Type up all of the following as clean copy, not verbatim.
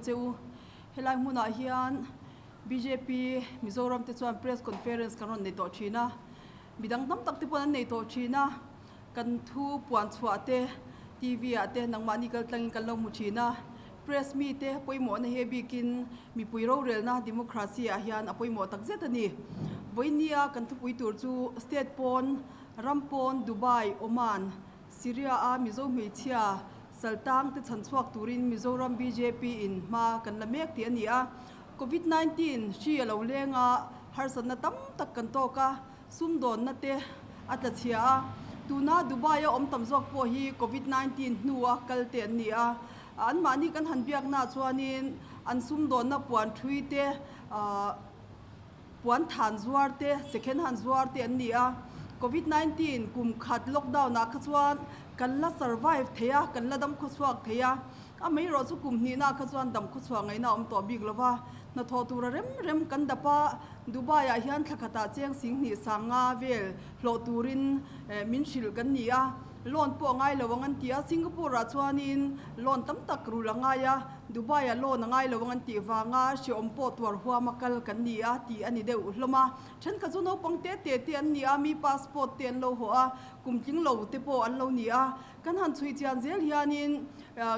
che u. Helai hmunah hian bjp Mizoram te chuan press conference kan rawn nei tawh thin a, midang tam tak te pawh an nei tawh thin a, kan thu puan chhuah te TV ah te nangmahni kal tlangin kan lo hmu thin a. Press mite pawimawhna hi a bikin mipui rorelna democracy ah hian a pawimawh tak zet a ni. Vawinia kan thupui tur chu state pawn, ram pawn, Dubai, Oman, Syria a Mizo hmeichhia saltang te chhan chhuak turin Mizoram bjp in hma kan la mek tih a ni a. Covid 19 hri a lo leng a, harsatna tam tak kan tawk a, sumdawnna te a tla chhia a. Tuna Dubai a awm tam zawk pawh hi Covid 19 hnua kal te an ni a. Anmahni kan han biakna chuanin an sumdawnna puan thui te, puan than zuar te, second hand zuar te an ni a. Covid 19 kum khat lockdown ah kha chuan kan la survive thei a, kan la dam khawchhuak thei a. Amaherawh chu kum hnihna ah kha chuan dam khawchhuah ngaihna a awm tawh bik lo va. Hnathawh tura rem rem kan dap a, Dubai ah hian thla khatah cheng sing hnih sang nga vel hlawh turin min hrilh kan ni a. Loan pawh a ngai lo ang an ti a, Singapore ah chuanin loan tam tak rul a ngai a, Dubai ah loan a ngai lo ang an tih vanga hreawm pawh tuar huam a kal kan ni a tih a ni deuh hlawm a. Thenkhat chu naupang te te te an ni a, mi passport te an lo hawh a, kum tling lo te pawh an lo ni a. Kan han chhui chian zel hianin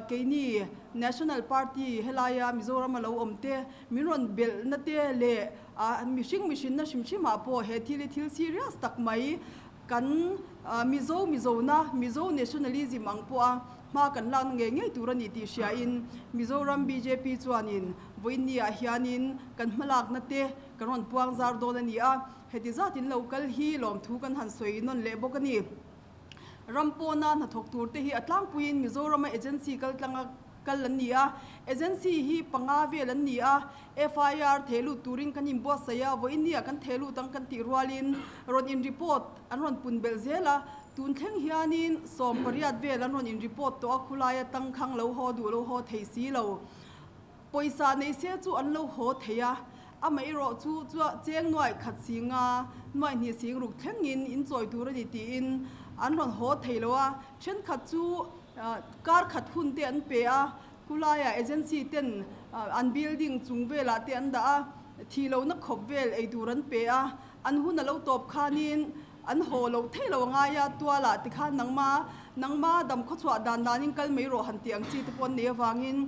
keini National Party helaia Mizoram a lo awm te, min rawn belhna te leh mihring mihrinna hrim hrimah pawh he thil hi thil serious tak mai Kan Mizo Mizona, Mizo nationalism ang pawha hma kan lakna ngei ngei tur a ni tih hriain Mizoram bjp chuanin vawiinniah hianin kan hmalakna te kan rawn puang zar dawn a ni a, heti zatin lo kal hi lawmthu kan han sawi nawn leh bawk a ni. Ram pawna hnathawk turte hi a tlangpuiin Mizorama agency kaltlanga kal an ni a, agency hi panga vel an ni a, FIR theh lut turin kan inbuatsaih a, vawiinniah kan theh lut ang kan tih rualin rawn in report an rawn pun belh zel a, tun thleng hianin 18 vel an rawn in report tawh a, khulaia tangkhang lo haw duh lo haw thei si lo, pawisa nei se chu an lo haw thei a, amaherawh chu cheng nuaih khat singa nuaih hnih sing ruk thlengin in chawi tur a ni tiin an rawn haw thei lo a, thenkhat chu Kar khat hun te an pe a, khulaiah agency ten an building chung velah te an dah a, thih lohna khawp vel ei tur an pe a, an hun a lo tawp khanin an haw lo thei lo a ngai a, tualah tikhan nangma nangma dam khawchhuah dan danin kal mai rawh han tih ang chi te pawh an nei avangin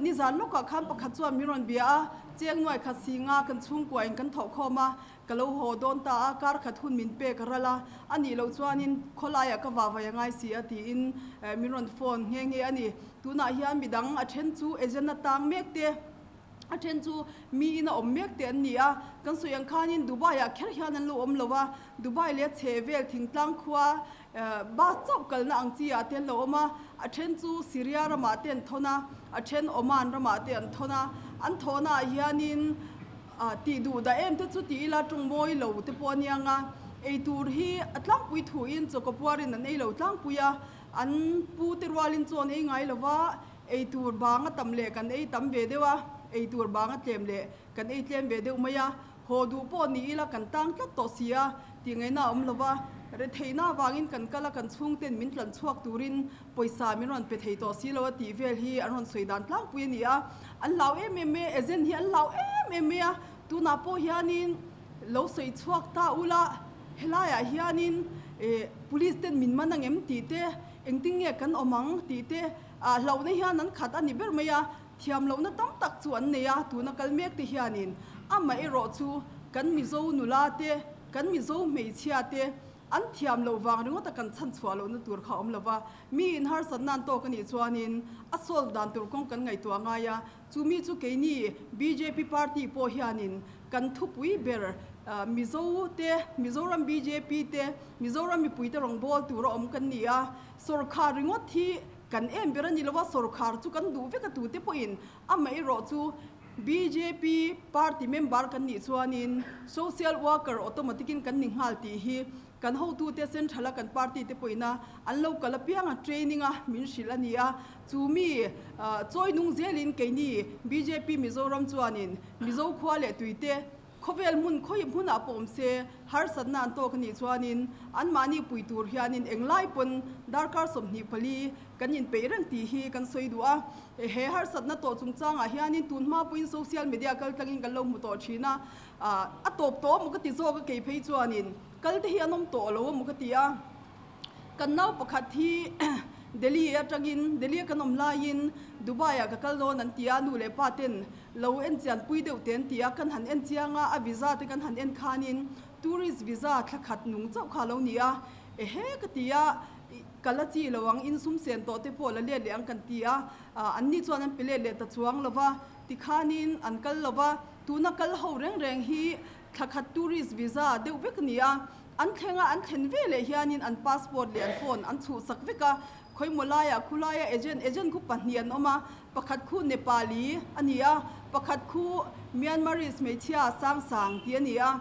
nizan lawkah khan pakhat chuan min rawn bia a, cheng nuai khat si nga kan chhungkuain kan thawh khawm a, Ka lo haw dawn ta a, kar khat hun min pek a ral a, a nih loh chuanin khawlaiah ka vavai a ngai si a tiin min rawn phone nghe nghe a ni. Tunah hian midang a then chu agent a tang mek te, a then chu mi in a awm mek te an ni a, kan sawi ang khanin Dubai-ah kher hian an lo awm lo a, Dubai leh chhe vel thingtlang khua bus chauh kalna ang chi ah te an lo awm a, a then chu Syria ramah te an thawn a, a then Oman ramah te an thawn a, an thawhnaah hianin Tih duh dah em te chu ti ila tawng mawi lo te pawh a niang a, ei tur hi a tlangpui thuin chawkaw puarin an ei lo tlangpui a, an pu te rualin chaw an ei ngai lo va, ei tur bang a tam leh kan ei tam ve deuh a, ei tur bang a tlem leh kan ei tlem ve deuh mai a, haw duh pawh ni ila kan tang tlat tawh si a, tih ngaihna a awm lo va, retheihna avangin kan kal a, kan chhungten min tlan chhuak turin Pawisa min rawn pe thei tawh si lo a tih vel hi an rawn sawi dan tlangpui a ni a, an hlau em em mai a, agent hi an hlau em em mai a, tunah pawh hianin lo sawi chhuak ta ula helaiah hianin eh police ten min man ang em tih te, engtin nge kan awm ang tih te ah hlauhna hian an khat a ni ber mai a, thiam lohna tam tak chu an nei a, tuna kal mek te hianin amaherawh chu kan Mizo nula te, kan Mizo hmeichhia te, An thiam loh vang ringawt a kan chhan chhuah lohna tur kha a awm lo va, mi in harsatna an tawk a nih chuanin a solve dan tur kawng kan ngaihtuah ngai a, chu mi chu keini bjp party pawh hianin kan thupui ber Mizo te, Mizoram bjp te, Mizoram mipui te rawngbâwl tur a awm kan ni a, sawrkhar ringawt hi kan em ber a ni lo a, sawrkhar chu kan duh vek a tute pawhin amaherawh chu Bjp party member kan nih chuanin social worker automatic in kan ni nghal tih hi kan hotute central a kan party te pawhin a an lo kal apiang a training a min hrilh a ni a, chu mi chawi nung zelin keini bjp Mizoram chuanin Mizo khua leh tuite. Khawvel hmun khawi hmunah pawh awm se, harsatna an tawk a nih chuanin anmahni pui tur hianin englai pawn darkar 24 kan inpeih reng tih hi kan sawi duh a. He harsatna tawh chungchangah hianin tun hma pawhin social media kal tlangin kan lo hmu tawh thin a, a tawp tawh a maw ka ti zawk a kei phei chuanin kal te hi an awm tawh lo a maw ka ti a. Kan nau pakhat hi Delhi atangin, Delhi a kan awm laiin Dubai ah ka kal dawn an ti a, nu leh pa ten lo en chian pui deuh te an ti a, kan han en chiang a, a visa te kan han en khanin tourist visa thla khat nung chauh kha a lo ni a, ehe ka ti a, ka la chi lo ang, insum sen tawh te pawh la let leh ang kan ti a, an ni chuan an pe let leh ta chuang lo va, tikhanin an kal lo va, tuna kal ho reng reng hi thla khat tourist visa deuh vek a ni a, An thleng a, an thlen ve leh hianin an passport leh an phone an chhuhsak vek a, khawimaw laiah khulaia agent, agent khu pahnih an awm a, pakhat khu Nepali a ni a, pakhat khu Myanmarese hmeichhia sang sang tih a ni a,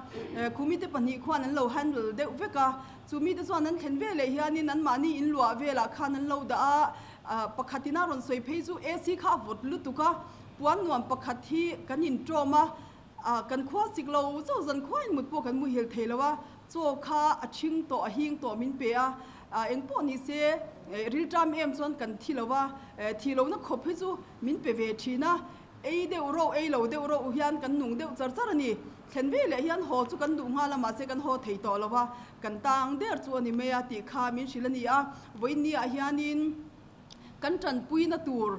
khu mite pahnih khuan an lo handle deuh vek a, chu mite chuan an thlen ve leh hianin anmahni inluah velah khan an lo dah a, pakhatin a rawn sawi phei chu AC kha a vawt lutuk a, puan nuam pakhat hi kan inṭawm a, A, kan khua sik lo chauh zan khuain mut pawh kan muhil thei lo a, chaw kha a ṭhing tawh, a hing tawh min pe a, eng pawh ni se rilṭam em chuan kan thi lo a, thi lohna khawp hi chu min pe ve ṭhin a, ei deuh ro, ei lo deuh ro hian kan nung deuh char char a ni. Thlen ve leh hian haw chu kan duh nghal a, mahse kan haw thei tawh lo a, kan tang der chu a ni mai a tih kha min hrilh a ni a, vawiinniah hianin kan ṭanpuina tur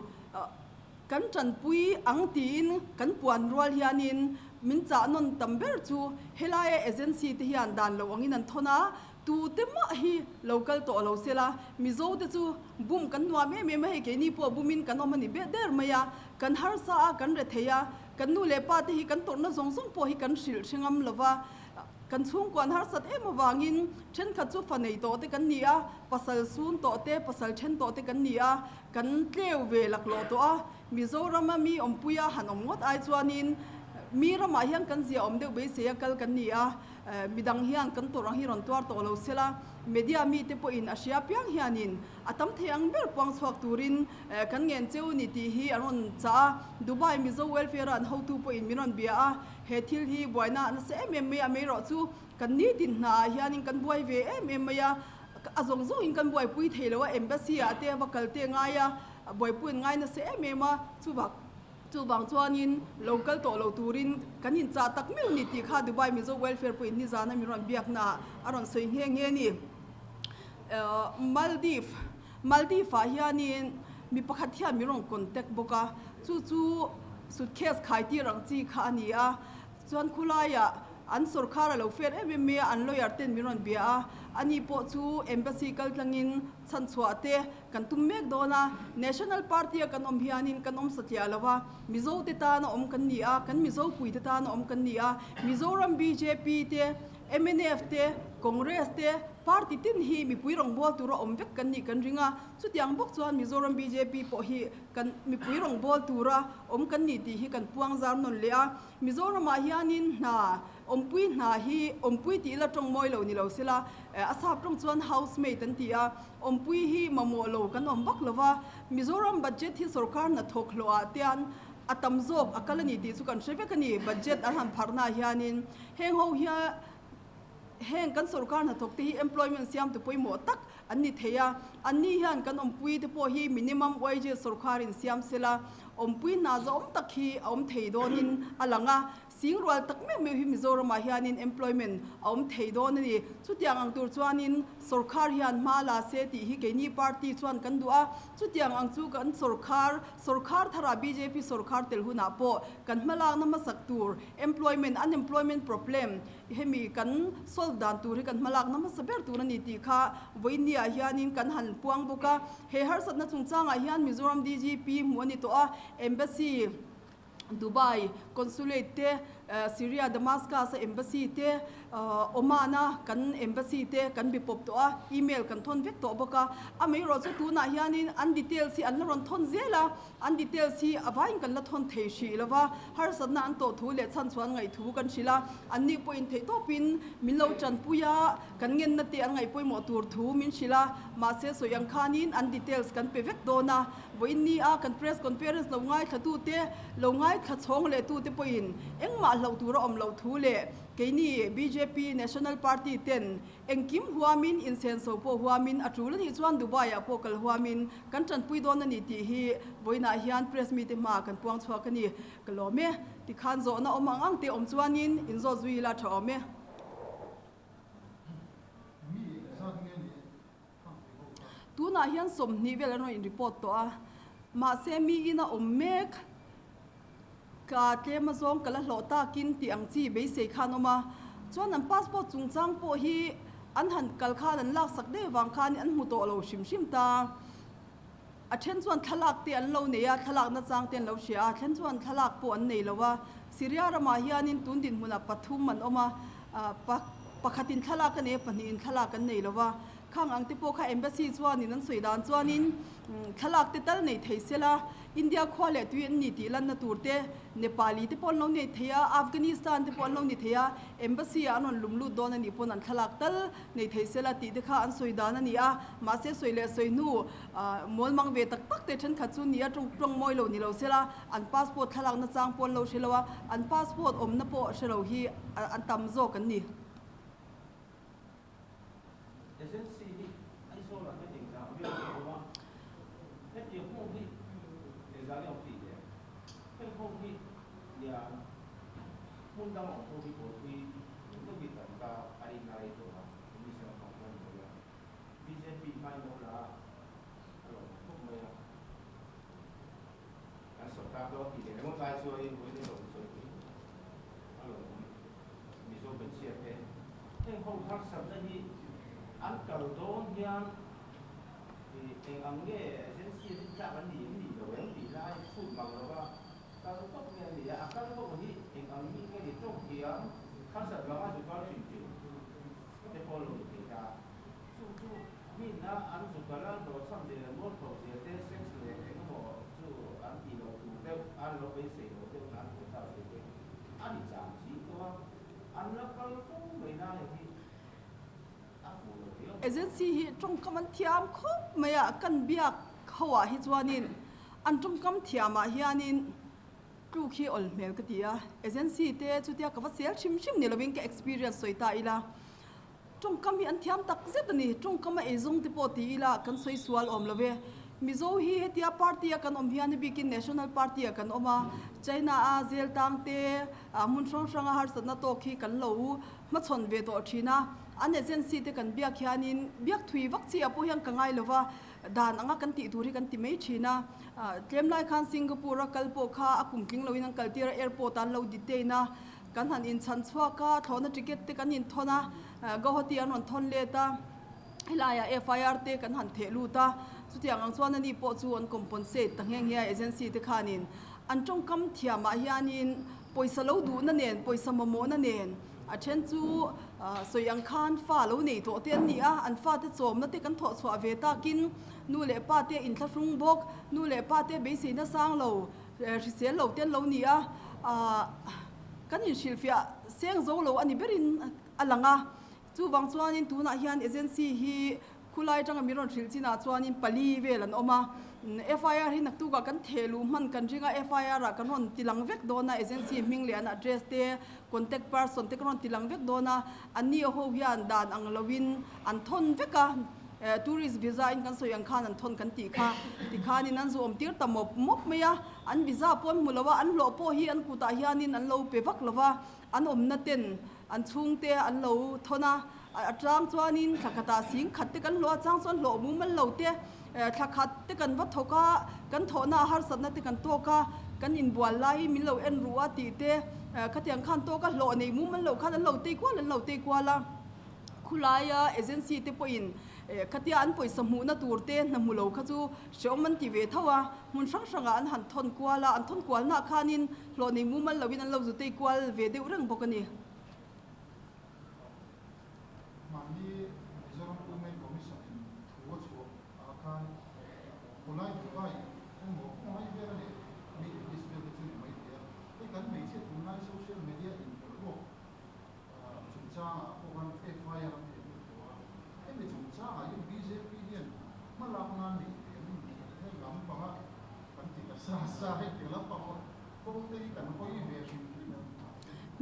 Kan ṭanpui ang tiin kan puan rual hianin min chah nawn tam ber chu helaia agency te hian dan lo angin an thawn a, tute mah hi lo kal tawh lo sela, Mizo te chu bum kan nuam em em a, hei keini pawh bumin kan awm a ni beh der mai a, kan harsa a, kan rethei a, kan nu leh pa te hi kan tawrhna zawng zawng pawh hi kan hrilh hre ngam lo va, kan chhungkuan harsat em avangin thenkhat chu fa nei tawh te kan ni a, pasal sun tawh te, pasal then tawh te kan ni a, Kan tleu ve laklawh tawh a, Mizorama mi awmpuia han awm ngawt ai chuanin mi ramah hian kan zia awm deuh beisei a kal kan ni a, midang hian kan tawrh ang hi rawn tuar tawh lo sela, media mite pawhin a hria piang hianin a tam thei ang ber puang chhuak turin kan ngen cheu ni tih hi a rawn chah a, Dubai Mizo Welfare a an hotu pawhin min rawn bia a, he thil hi buaina a nasa em em mai a, meirawh chu kan nitin hnaah hianin kan buai ve em em mai a, A zawng zawngin kan buaipui thei lo a, embassy ah te va kal te ngai a, buaipui an ngai nasa em em a, chuvang chuvang chuanin lo kal tawh lo turin kan inchah tak meuh ni tih kha Dubai Mizo Welfare pawhin nizana min rawn biakna ah a rawn sawi nghe nghe a ni. Maldives Maldives ah hianin mi pakhat hian min rawn contact bawk a, chu chu suitcase khai tir ang chi kha a ni a, Chuan khulaiah an sawrkhar a lo fer em em mai a, an lawyer ten min rawn bia a, ani pawh chu embassy kal tlangin chhanchhuah te kan tum mek dawn a, National Party a kan awm hianin kan awm satliah lo a, Mizo te tana awm kan ni a, kan Mizo pui te tana awm kan ni a, Mizoram bjp te, mnf te, Congress te, party tin hi mipui rawngbâwl tura awm vek kan nih kan ring a, chutiang bawk chuan Mizoram bjp pawh hi kan mipui rawngbâwl tura awm kan ni tih hi kan puang zar nawn leh a. Mizoramah hianin hna awmpui hna hi awmpui tih ila tawng mawi lo ni lo sela, a sap tawng chuan housemaid an ti a, awmpui hi mamawh lo kan awm vak lo va, Mizoram budget hi sorkar hnathawk hlawhah tian a tam zawk a kal a ni tih chu kan hre vek a ni, budget an han pharhnaah hianin heng ho hian Heng kan sorkar hnathawk te hi employment siamtu pawimawh tak an ni thei a, anni hian kan awmpui te pawh hi minimum wages sorkarin siam sela awmpui hna zawm tak hi a awm thei dawnin a lang a, singrual tak meuh meuh hi Mizoramah hianin employment a awm thei dawn a ni. Chutiang ang tur chuanin sorkar hian hma la se tih hi keini party chuan kan duh a, chutiang ang chu kan sorkar sorkar tharah bjp sorkar tel hunah pawh kan hmalakna hmasak tur employment unemployment problem Hemi kan solve dan tur hi kan hmalakna hmasa ber tur a ni tih kha vawiinniah hianin kan han puang bawk a. He harsatna chungchangah hian Mizoram DGP hmuh a ni tawh a, Embassy Dubai Consulate te, Syria Damascus a Embassy te, Oman a kan Embassy te kan be pawp tawh a, email kan thawn vek tawh bawk a. Amaherawhchu tunah hianin an details hi an la rawn thawn zel a. An details hi a vaiin kan la thawn thei hrih lo va, harsatna an tawh thu leh chhan chhuan ngaih thu kan hrilh a, anni pawhin theih tawpin min lo tanpui a, kan ngenna te an ngaih pawimawh tur thu min hrilh a, mahse sawi ang khanin an details kan pe vek dawn a, vawiin ni a kan press conference lo ngaithla tute, lo ngaithla chhawng leh tute pawhin engmah hlau. hlauh tur a awm loh thu leh keini bjp National Party ten engkim huamin insenso pawh huamin a tul a nih chuan Dubai ah pawh kal huamin kan tanpui dawn a ni tih hi vawiinah hian press mite hmaah kan puang chhuak a ni. Ka lawm e. Tikhan zawhna awm ang ang te awm chuanin inzawt zui ila tha awm e. Tunah hian 20 vel an rawn in report tawh a, mahse mi ina awm mek ka tlem azawng ka la hlawh takin tih ang chi beisei khan awm a, chuan an passport chungchang pawh hi an han kal khan an laksak daih vang khan an hmu tawh lo hrim hrim ta. A then chuan thlalak te an lo nei a, thlalak nachang te an lo hria a, a then chuan thlalak pawh an nei lo a. Syria ramah hianin tun dinhmunah pathum an awm a, pakhatin thlalak a nei a, pahnihin thlalak an nei lo a. Khang ang te pawh kha embassy chuanin an sawi dan chuanin thlalak te tal nei thei sela, India khua leh tui an ni tih lanna tur te, Nepali te pawh an lo nei thei a, Afghanistan te pawh an lo ni thei a, embassy ah an rawn lum lut dawn a nih pawn an thlalak tal nei thei sela tih te kha an sawi dan a ni a. Mahse sawi leh sawi hnu Mualmang ve tak tak te thenkhat chu nia tawng tawng mawi lo ni lo sela, an passport thlalak na chang pawh an lo hre lo a, an passport awmna pawh hre lo hi an tam zawk an ni. Agency hi Aizawl-ah hian engzah vel a awm a, hetiang ho hi engzah nge awm tih leh heng ho hi nia hmun dang awm ho hi buaipui deuhin kan ta a rinna rei tawh a, commission a hmang hian buai a. Bjp hmaimawh la a lo awm khawp mai a, kan sawrkar dawn tih leh ringawt lai chuanin vawiin erawh an sawi pui a lo awm. Mizo hmeichhia te heng ho harsatna hi an kal dawn hian eng ang nge agency a rintlak an ni em nih lo em tih lai chhut mang lova kal tawp nge an ni a, a kal ho hi eng ang mi nge ni tawk hian harsat vanga zu kal thin thin te pawh lo ni thei ta. Chu chu hminna an zu kal a, dawhchham leh mualpho zia te, sex leh engemaw chu an tih loh tur deuh, an lo beisei loh deuh na an hmuh tak zia te a ni chang chi tawh a, an la kal fo mai na hei hi a fuh lo riau. Agency hi tawngkam an thiam khawp mai a, kan biak ho ah hi chuanin an tawngkam thiam ah hianin tluk hi awl hmel ka ti a, agency te chutia ka va sel hrim hrim ni lovin ka experience sawi ta ila. Tawngkam hi an thiam tak zet a ni. Tawngkam a eizawng te pawh ti ila kan sawi sual awm lo ve. Mizo hi hetia party a kan awm hian a bikin National Party ah kan awm a, China a zel tang te, hmun hrang hrang a harsatna tawk hi kan lo hmachhawn ve tawh thin a. An agency te kan biak hianin biak thui vak chi ah pawh hian ka ngai lo va, dan anga kan tih tur hi kan ti mai thin a. Tlem lai khan Singapore a kal pawh kha a kum tling loin an kal tir a, airport ah an lo detain a. Kan han inchhan chhuak a, thlawhna ticket te kan inthawn a, Guwahati an rawn thawn let a, helaiah FIR te kan han theh lut a, chutiang ang chuan ani pawh chu an compensate ta nghe nghe a agency te khanin an tawngkam thiamah hianin pawisa lo duhna nen, pawisa mamawhna nen a then chu sawi ang khan fa lo nei tawh te an ni a, an fate chawmna te kan thawh chhuah ve takin nu leh pa te inthlahrung bawk, nu leh pa te beiseina sang lo. Hrisel lo te an lo ni a, kan inhrilhfiah seng zo lo a ni berin a lang a. Chuvang chuanin tunah hian agency hi khulai atanga min rawn hrilh chinah chuanin pali vel an awm a. FIR hi naktukah kan theh luh hman kan ring a, FIR ah kan rawn ti lang vek dawn a, agency hming leh an address te, contact person te kan rawn ti lang vek dawn a. Anni ho hian dan ang loin an thawn vek a. Tourist visa in kan sawi ang khan an thawn kan tih kha tikhanin an zu awm tir ta mawp mawp mai a, an visa pawh an hmu lo a, an hlawh pawh hi an kutah hianin an lo pe vak lo va, an awmna ten an chhungte an lo thawn a, a chang chuanin thla khatah sing khat te kan hlawh a, chang chuan hlawh mumal lo te thla khat te kan va thawk a, kan thawhna a harsatna te kan tawk a, kan inbual lai min lo en ruh a tih te khatiang khan tawk a, hlawh nei mumal loh khan an lo tei kual an lo tei kual a. Khulaia agency te pawhin khatia an pawisa hmuhna tur te hna hmu lo kha chu hreawm an ti ve tho a, hmun hrang hrangah an han thawn kual a, an thawn kualnaah khanin hlawh nei mumal loin an lo zu tei kual ve deuh reng bawk a ni. Mahni Mizoram Women Commission in thu a chhuah ah khan khulai Dubai emaw khawngaih vel a leh Middle East vel te chu ni mai thei a, hei kan hmeichhia tunlai social media inpawlh ruak Chungchangah pawh khan FIR an theh lut tawh a, hemi chungchangah hian bjp hian hmalak nan neih ve an ni heng lampanga kan ti ta sa sa, heng tiang lampang kawng te hi kan hawi ve hrim hrim em?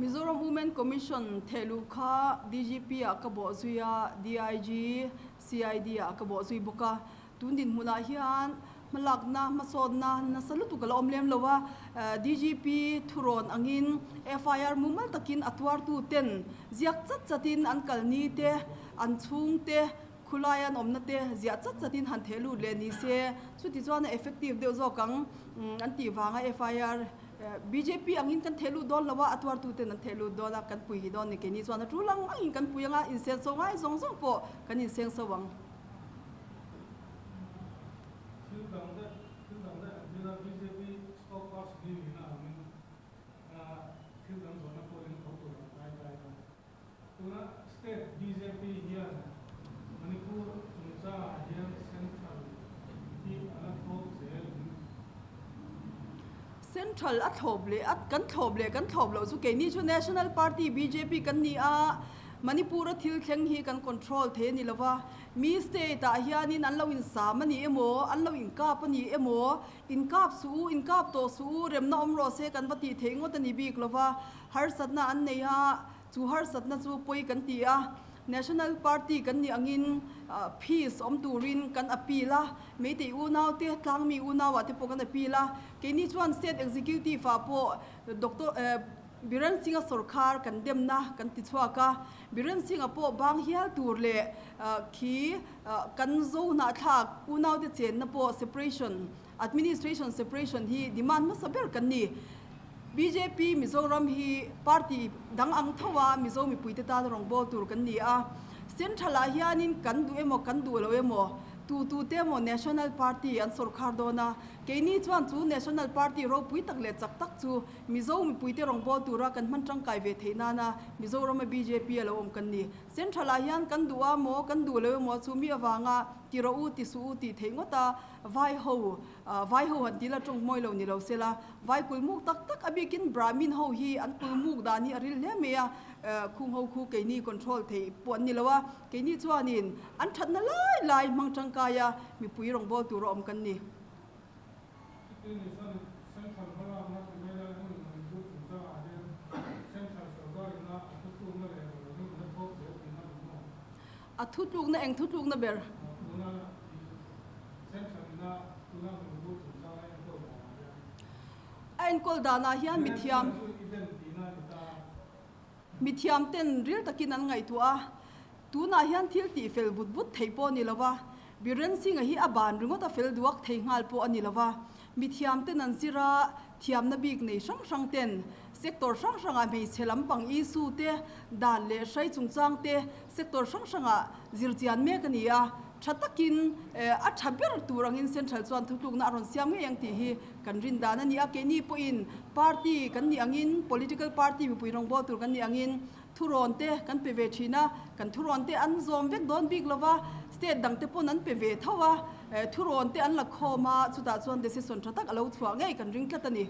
Mizoram Women Commission thehluh kha DGP ah ka bawh zui a, DIG, CID ah ka bawh zui bawk a. Tun dinhmunah hian hmalakna, hmasawnna nasa lutuk a la awm lem lo a. DGP thurawn angin FIR mumal takin a tuartu ten ziak chat chatin an kalni te, an chhungte, Khulai an awmna te ziah chat chatin han theh lut leh ni se, chuti chuan a effective deuh zawk ang an tih vanga FIR bjp angin kan theh lut dawn lo a, a tuartuten an theh lut dawn a, kan pui hi dawn ni keini chuan a tul ang angin kan pui anga insenso ngai zawng zawng pawh kan insengso ang. Thil dang daih, thil dang daih an thil a, bjp spokesperson hi nihna angin thil dang zawhna pawh in tho tur an kai kai a. Tuna state bjp hian Manipur chungchangah hian central hi a la thlawp zel in. Central a thlawp leh a kan thlawp leh kan thlawp loh chu keini chu national party bjp kan ni a, Manipur a thil thleng hi kan control thei a ni lova, mi state ah hianin an lo insam a ni emaw, an lo inkap a ni emaw, inkap suh u, inkap tawh suh u, remna awm rawh se kan va tih theih ngawt a ni bik lova, Harsatna an nei a, chu harsatna chu pawi kan ti a, National Party kan nih angin peace awm turin kan appeal a, Meitei unaute, tlangmi unauah te pawh kan appeal a, keini chuan State Executive ah pawh Doctor Biren Singh-a sawrkhar kan demna kan ti chhuak a, Biren Singh-a pawh bang hial tur leh khi kan zo hnahthlak unaute chenna pawh separation Administration separation hi demand hmasa ber kan ni. Bjp Mizoram hi party dang ang tho a Mizo mipuite tan rawngbâwl tur kan ni a. Central ah hianin kan duh emaw kan duh lo emaw tu tu te emaw National Party an sawrkhar dawn a. Keini chuan chu National Party ropui tak leh chak tak chu Mizo mipuite rawngbâwl tura kan hman tangkai ve theih nana Mizorama bjp a lo awm kan ni. Central ah hian kan duh a maw kan duh lo emaw chu mi avanga ti rawh u ti suh u tih theih ngawt a. Vai ho, vai ho han tila tawng mawi lo ni lo sela, vai kulmuk tak tak a bikin Brahmin ho hi an kulmuk dan hi a ril hle mai a, khung ho khu keini control theih pawh an ni lo a, keini chuanin an thatna lai lai hmang tangkai a mipui rawngbâwl tur a awm kan ni. Chuti ni chuan Central hmalakna ti mai lai hun Manipur chungchangah hian Central sorkarina a thutlukna leh rawlna in a thawk zel tihna ni maw? A thutlukna eng thutlukna ber? A enkawl danah hian mithiam mithiam ten ril takin an ngaihtuah a, tunah hian thil tih fel vut vut theih pawh a ni lo va, Biren Singh-a hi a ban ringawt a fel duak thei nghal pawh a ni lo va, mithiam ten an zir a, thiamna bik nei hrang hrang ten sector hrang hrangah hmeichhe lampang issue te, dan leh hrai chungchang te sector hrang hrangah zirchian mek a ni a, tha takin a tha ber tur angin Central chuan thutlukna a rawn siam ngei ang tih hi kan rin dan a ni a, keini pawhin party kan nih angin political party mipui rawngbâwl tur kan nih angin thurawn te kan pe ve thin a, kan thurawn te an zawm vek dawn bik lova, state dang te pawn an pe ve tho a, thurawn te an la khawm a, chutah chuan decision tha tak a lo chhuah ngei kan ring tlat a ni.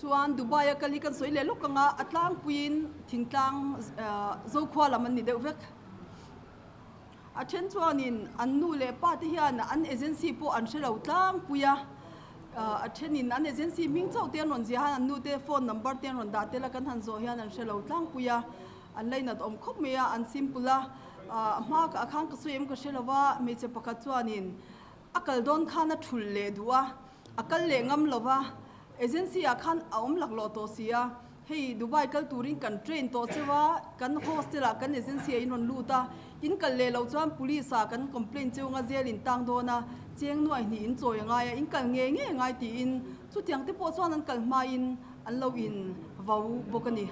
Chuan Dubai a kal hi kan sawi leh lawk ang a, a tlangpuiin thingtlang Zokhua lam an ni deuh vek. A then chuanin an nu leh pa te hian an agency pawh an hre lo tlangpui a, a thenin an agency hming chauh te an rawn ziah a, an nu te phone number te an rawn dah tel a, kan han zawh hian an hre lo tlangpui a, an lainat awm khawp mai a, an simple a, a hma ah khan ka sawi em ka hre lo va, hmeichhe pakhat chuanin a kal dawn khan a thulh leh duh a, a kal leh ngam lo va, agency ah khan a awm laklawh tawh si a, Hei Dubai kal turin kan train tawh cheu a, kan hostel ah kan agency ah in rawn lut a, in kal leh loh chuan police ah kan complaint cheu anga jail in tang dawn a, cheng nuai hnih in chawi a ngai a, in kal ngei ngei a ngai tiin chutiang te pawh chuan an kal hmain an lo in vau bawk a ni.